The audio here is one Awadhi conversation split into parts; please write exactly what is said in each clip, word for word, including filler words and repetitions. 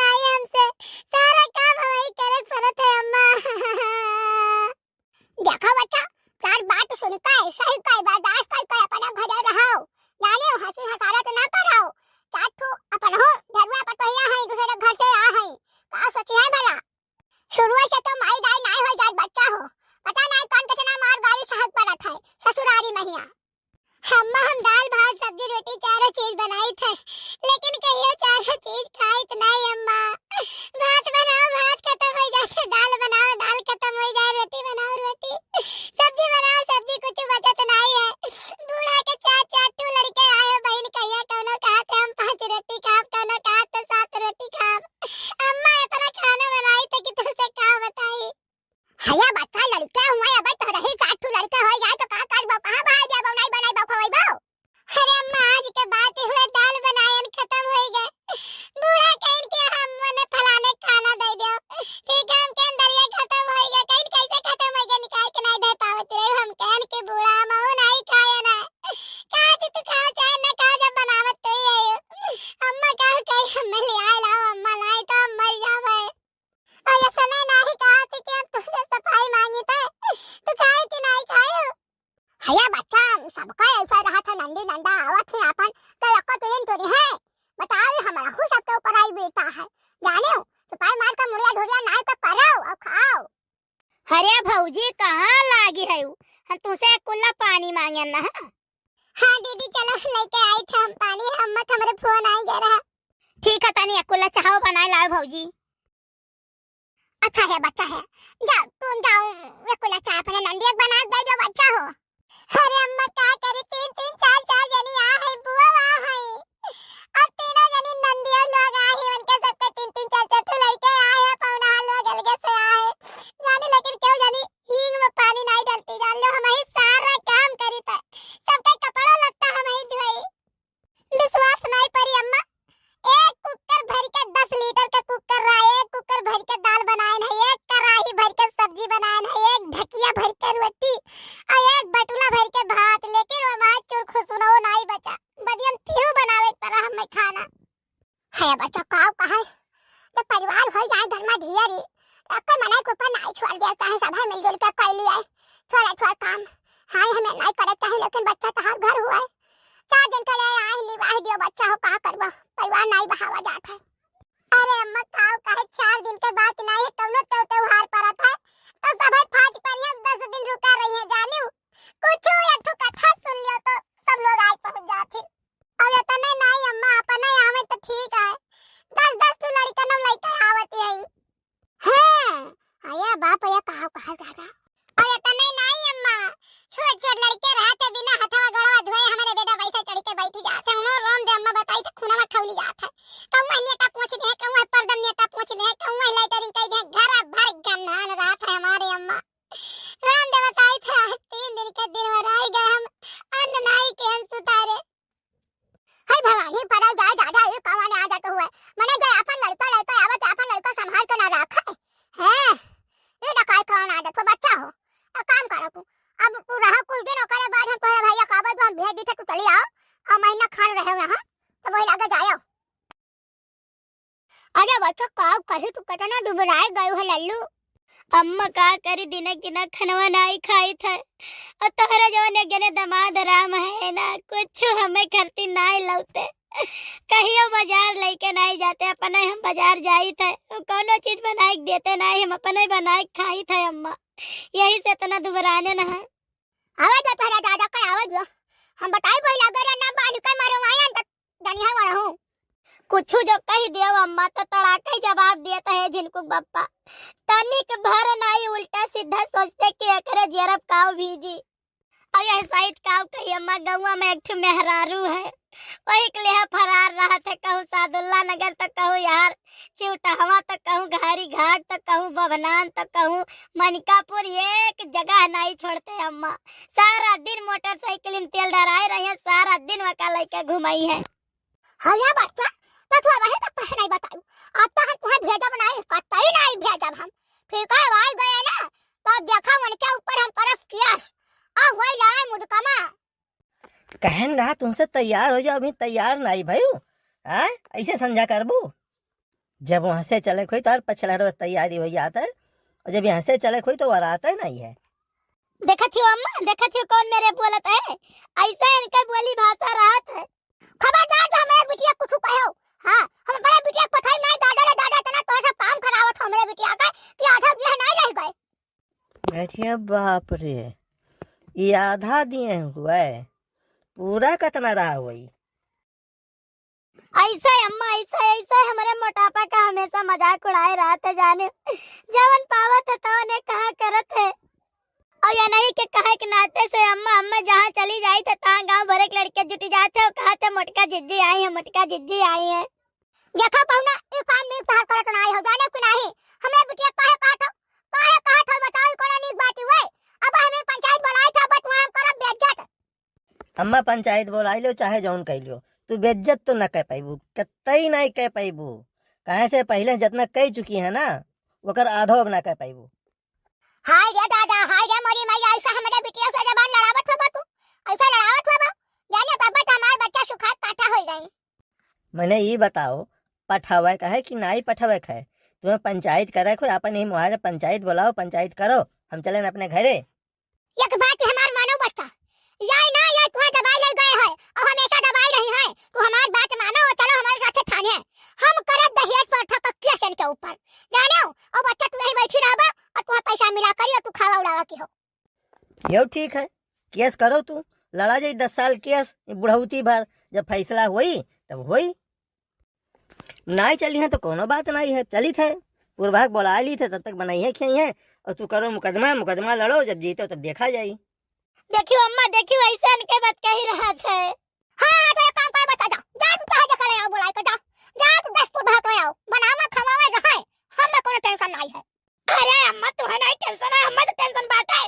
आई हमसे, सारा काम हमही करे के पड़त है अम्मा। देखो बच्चा, चार बात सुन के, सही के, बर्दाश्त कर के अपना घरे रहो। जाने हो, हंसी हंसारत ना करो। चार ठो अपन हो, घरवा पटोहिया है, दूसरे घर से आ है। का सोची है भला? शुरुए से तो माई दाई नाई होई जात बच्चा हो। पता नाई कौन कितना मार गारी सहत पड़त है ससुरारी महिया। अम्मा, हम दाल भात सब्जी रोटी चारों चीज बनाइत है, लेकिन कहियो चारों चीज खाइत नाई अम्मा। भात बनाओ, भात खत्म हो जाए, दाल बनाओ, दाल खत्म हो जाए, रोटी बनाओ, रोटी, सब्जी बनाओ, सब्जी कुछ बचत नाई है। बूढ़ा के चार चार ठो लड़के आए, बहिन कहिया कौनो कहत है हम पाँच रोटी खाब, कौनो कहत है सात रोटी खाब। अम्मा इतना खाना बनाइत है कि तुमसे का बताई। हया बच्चा लड़का हुआ, अब तो रही साठ ठो लड़का हो जाए तो का करबो, कहाँ बहाई देबो, नहीं बनाई बो खवाई बो। अरे अम्मा, आज के बात हुए दाल बनायन खत्म हो गए। बूढ़ा कहिन के हम मने फलाने खाना दे दो। ठीक है, हम के अंदर ये खत्म हो गए, कहिन कैसे खत्म हो गए, निकाल के नहीं दे पावत रहे। हम कहन के बूढ़ा हम नहीं खाए ना। कहा तू, तू खाओ चाहे ना खाओ, जब बनावत तो ही है। अम्मा कहा कहीं हमें ले आए लाओ अम्मा, नहीं तो हम मर जावे। और ये समय नाही कहा थी कि हम तुझसे सफाई मांगी थे, तू खाए कि नाही खाए? हया बच्चा, सबका ऐसा रहा था, नंदी नंदा आवत ही आपन, तो एको तीन टोरी है। बताओ, ये हमारा हु सबके ऊपर आई बेटा है। जाने हो, सफाई मार का मुड़िया ढोरिया नाई तो करो और खाओ। अरे भौजी, कहाँ लागी है उ? हम तुझसे कुल्ला पानी मांगे ना है। हाँ दीदी, चलो लेके आई थे हम पानी, अम्मा का हमरे फोन आई गया रहा। ठीक है, तनी एक कुल्ला चाहो बनाए लाओ भौजी। अच्छा है, बच्चा है, जाओ, तुम जाओ, ये कुला चाय अपने नंदिया के बना दे दो, बच्चा हो। अरे अम्मा, का करे, तीन तीन चार चार जनी आ है, बुआ आ है, अब तीनों जनी नंदिया लोग आ है, उनके सबके तीन तीन चार चार ठो लड़के आ है, पौना लोग अलगे से आ है, जाने लेकिन क्यों जानी हींग में पानी नहीं डालती, जान लो हम ही सारा काम करी थे, सबका कपड़ा लत्ता हम ही धोई। विश्वास नहीं परी अम्मा, एक कुकर भर के, दस लीटर का कुकर रहा, एक कुकर भर के दाल बनाए नहीं, एक कढ़ाई भर के सब्जी बनाए नहीं, एक ढकिया भर के रोटी और एक बटुला भर के भात, लेकिन वो भात चूर खुसुनो नहीं बचा। बदियन फिरू बनावे के पड़ा हमें खाना। है बच्चा, काव कहे, जब परिवार हो जाए घर में ढेरी, तो कोई मनाई के ऊपर नहीं छोड़ दिया, चाहे सभा मिलजुल के कर लिए, थोड़ा थोड़ा काम। हाँ, हमें नहीं करे चाहे, लेकिन बच्चा तहार घर हुआ है, चार दिन के लिए आए, निवाह दियो बच्चा हो, का करबो, परिवार नहीं बहावा जात है। अरे अम्मा, काव कहे, चार दिन के बात नहीं है, कौनो त्यों-, त्योहार परत है, तो सभे फाट पड़िया, दस दिन रुका रही है, जानियो, कुछ एक ठो कथा सुन लियो तो सब लोग आए पहुंच जाथिन। और इतने नहीं अम्मा, अपने आवे तो ठीक है, दस दस ठो लड़कन हम लेके आवत है। हाँ, अरे बाप रे, कहा, कहा दादा। और इतने नहीं अम्मा, छोट छोट लड़के रहते बिना हथवा गोड़वा धोए हमारे बेटा वैसे चढ़ के बैठ जाते हैं। उन्होंने राम दे अम्मा बताई तो खूनवा खौली जात है। कहूँ नेटा पूछ दे, कहूँ परदम नेटा पूछ दे, कहूँ लेटरिन कह दे, घर भर गन्हान रहत है हमारे अम्मा। राम दे बताई था, आज तीन दिन के दिन में रह गए हम, अन्न नाई के हम सुतारे। हे भवानी, पराई जाए दादा, ये कवन आदत हुए? मने जो अपन लड़का लेके आवत, अपन लड़का संभाल के ना रखे। हैं? ये डकाई कवन आदत हो, बच्चा हो? अब काम करो तू। अब तू रहा कुछ दिन, ओकरे बाद हम तोहरे भैया का आवे, हम भेज दी थे, तू चली आओ। और महीना खान रहे हो यहाँ, तो वही लगे जाओ। अरे बच्चा, का कही, तू कितना दुबराए गयो है लल्लू। अम्मा का करी, दिनक दिनक खनवा नाई खाई थे। और तोहरा जवन एक जने दामाद राम है ना, कुछ हमें खरती नाई लौते। कहियो बाजार लेके नाई जाते, अपने हम बाजार जाई थे, वो कौनो चीज बनाए के देते नाई, हम अपने बनाए के खाई थे अम्मा, यही से इतना दुबराने न है। आवे दो तोहरा दादा का, आवे दो। हम बताई वही लगे रे ना बानी के मारो मायन तक दनिया वाला हूँ। कुछ जो कही दियो अम्मा तो तड़ाका ही जवाब दिया था, हे झिनकुक बप्पा। तनिक भर नाई उल्टा सीधा सोचते कि एकरे जियरब काव भीजी। और यह सहित काव कही अम्मा, गौवा में एक ठो मेहरारू है, वही के लिए फरार रहा थे, कहूँ सादुल्ला नगर तो कहूँ यार चिउटहवा तो कहूँ घारी घाट तो कहूँ बभनान तो कहूँ मनिकापुर, एक जगह नाई छोड़ते अम्मा। सारा दिन मोटरसाइकिल में तेल डराए रहे, सारा दिन वका लेके घुमाई है। हाँ या बच्चा, तो तू अबहीं तक कहे नहीं बताई। अब तो हम तुम्हें भेजब नहीं, कतई नहीं भेजब हम। ठीक है, आ गए ना, तो देखा उनके ऊपर हम करब केस। आ वही लड़ाई मुदकमा। कहन रहा तुमसे तैयार हो जाओ, अभी तैयार नहीं भयू। हाँ, ऐसे संझा करबू? जब वहाँ से चले खोई तो और पछला रोज तैयारी हो जाता है, और जब यहाँ से चले खोई तो वो रहता ही नहीं है। देखत हो अम्मा, देखत हो कौन मेरे बोलत है, ऐसा इनका बोली भाषा रहत है। खबरदार जो हमरे बिटिया कुछ कहो। हाँ, हमरे बिटिया पठाई नहीं, दादा रे दादा, इतना तोर से काम करावत हो हमरे बिटिया का कि आधा बियाह नहीं रह गए। अरे बाप रे, ये आधा दिए हुए, पूरा कितना रहा हुई? ऐसा है अम्मा, ऐसा है, ऐसा है, हमरे मोटापा का हमेशा मजाक उड़ाए रहत है जाने, जवन पावत है तवन ये कहा करत है। और ये नहीं के कहे के नाते से अम्मा, अम्मा जहाँ चली जाई थे तहाँ गाँव भरे के लड़के जुटी जाते हो, कहा थे मोटका जिज्जी आई है, मोटका जिज्जी आई है। देखा पहुना, ई काम नीक तहार करत नाई हो, जाने कि नाही? हमरे बिटिया काहे कहत हो? काहे कहत हो बताओ, ई कोनो नीक बात हुए? अब हमें पंचायत बुलाई था, बस वहाँ हम करब बेइज्जत। अम्मा पंचायत बुलाई लो, चाहे जौन कह लो, तू बेइज्जत तो न कह पाइबू, कतई नहीं कह पाइबू। काहे से पहले जितना कह चुकी है ना, ओकर आधो अब ना कह पाइबू। हाय रे दादा, हाय रे मोरी मैया, ऐसा हमरे बिटिया से जबान लड़ावत होबा तू, ऐसा लड़ावत होबा, जाने तब तो हमार बच्चा सुखात काटा हो जाई। मने ई बताओ, पठावे का है कि नाई पठावे का है? तुम्हें पंचायत करे को, अपन ही मुहारे पंचायत बुलाओ, पंचायत करो, हम चलेन अपने घरे। एक बात हमार मानो बच्चा, याई ना, याई तुहां दबाई ले गए है और हमेशा दबाई रही है। तू हमार बात मानो और चलो हमारे साथ थाने। हम करब दहेज प्रथा का केस इनके ऊपर, जानो? और बच्चा तू यहीं बैठी रहबा और तुहां पैसा मिला करी और तू खावा उड़ावा की हो। यो ठीक है, केस करो तू, लड़ा जाई दस साल केस, ये बुढ़ौती भर, जब फैसला होई तब होई। नाई चली है तो कोनो बात नाई है, चलित है, पुरभाग बोला ली थे, तब तक बनाई है खियाई है, और तू करो मुकदमा, मुकदमा लड़ो, जब जीतो तब देखा जाई। देखियो अम्मा, देखियो ऐसे इनके बात कही रहत है। हाँ, तो एक काम कर बच्चा, जा, जा तू कहे जखा ले आओ बुलाई के, जा, जा तू दस पुरभाग ले आओ, बनावा खवावा रहे, हमें कोनो टेंशन नाई है। अरे अम्मा, तुहे नाई टेंशन है, हमें तो टेंशन बाटे।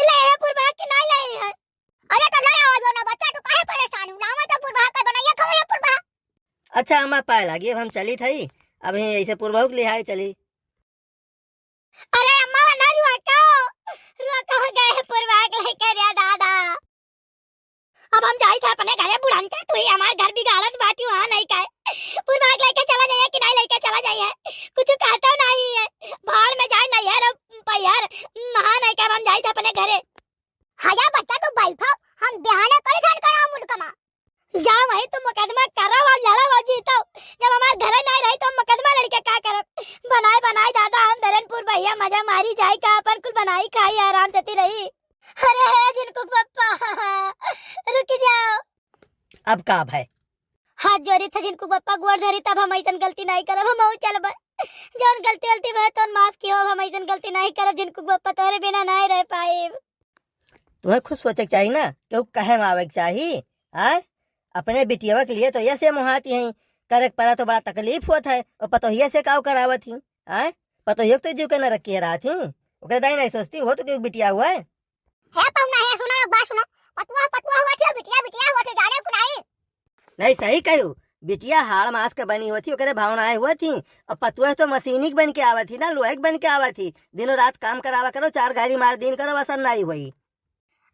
ले है पुरभाग की नाई ले है। अरे तो ले आओ जो ना बच्चा, तू काहे परेशान हो? लावा तो पुरभाग के बनाइए, खाओ ये पुरभाग। अच्छा अम्मा, पाए लागी, अब हम चली थई, अब ही ऐसे पुरभाग लिहाए चली। अरे अम्मा, वो ना रुआ का, रुआ का हो गए पुरभाग लेके रे दादा। अब हम जाई थे अपने घरे बुढ़न के, तू ही हमार घर बिगाड़त बाटी, वहाँ नहीं कहे। पुरभाग लेके चला जाइए कि नहीं लेके चला जाइए, कुछ कहता नहीं है। भाड़ में जाए नहीं है रे पैर, वहाँ नहीं कहे, अब हम जाई थे अपने घरे। हया बच्चा तू बैठो, हम बिहाने करे जान कराओ मुलकमा। जा वही तू मुकदमा करो और लड़ो और जीतो। जब हमार घरे नहीं रही तो हम मुकदमा लड़के का करब? बनाए बनाए दादा हम धरनपुर भैया मजा मारी जाए का अपन कुल बनाई खाई आराम से ती रही। अरे हे जिनको पप्पा, रुक जाओ। अब का भाई? हाथ जोड़ी था जिनको पप्पा गोड़ धरी, तब हम ऐसन गलती नहीं करब, हम चलबे। जौन गलती वलती भय तौन माफ कियो, हम ऐसन गलती नहीं करब जिनको पप्पा तोरे बिना नहीं रह पाए। तुम्हें खुद सोचे के चाही ना, केहू कहे में आवे के चाही, आय? अपने बिटियवा के लिए तो ये से मुहाती हैं, करे के परा तो बड़ा तकलीफ होत है, और पतोहिया से काव करावत ही, आय? पतोहिया के तो जीव के न रखी है रात ही, ओकरे दाई नहीं सोचती हो तो केहू बिटिया हुआ है। हे पहुना, हे सुनो, एक बात सुनो, पतुआ, पतुआ हुआ थी, बिटिया, बिटिया हुआ थी, जाने को नहीं। नहीं, सही कहू, बिटिया हाड़ मांस के बनी हुआ थी, ओकरे भावनाएं हुआ थी, और पतुआ तो मशीनिक बन के आवा थी ना, लोहिक बन के आवा थी, दिनों रात काम करावा करो, चार गाड़ी मार दिन करो, असर नहीं हुई।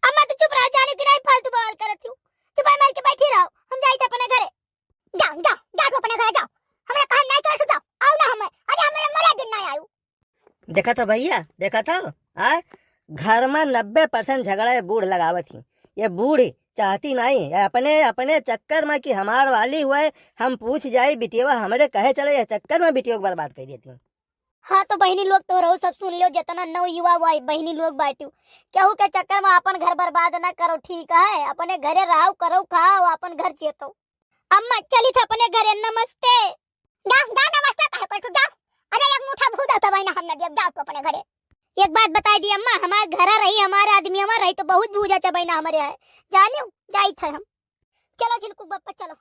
अम्मा तो चुप रहो, जाने की नहीं फालतू बवाल करत हूँ, चुपाई मार के बैठी रहो, हम जाई थे अपने घरे। जाओ, जाओ, जाओ तू अपने घरे जाओ, हमरा काम नहीं कर सकता, आओ ना हमें, अरे हमारे मरे दिन नहीं आयु। देखा था भैया, देखा था, आ? घर में नब्बे परसेंट झगड़ा ये बूढ़ लगावत ही। ये बूढ़ चाहती नहीं, ये अपने, अपने चक्कर में कि हमार वाली हुए, हम पूछ जाई बिटियवा हमरे कहे चले, ये चक्कर में बिटियवा के बर्बाद कर देती। हाँ तो बहिनी लोग तो रहो, सब सुन लो, जितना नव युवा हुआ बहिनी लोग बाटू, केहू के चक्कर में अपन घर बर्बाद ना करो, ठीक है? अपने घरे रहो, करो, खाओ, अपन घर चेतो। अम्मा चली था अपने घरे, नमस्ते। जा, जा, नमस्ते काहे करत हू, जा। अरे, एक मुट्ठा भूजा तबई ना हम न दियब, जाओ तू अपने घरे। एक बात बताई दी अम्मा, हमार घरा रही, हमार आदमी हमार रही तो बहुत भूजा चबई ना हमारे है। जानियो, जाई थे हम। चलो झिनकू बप्पा, चलो।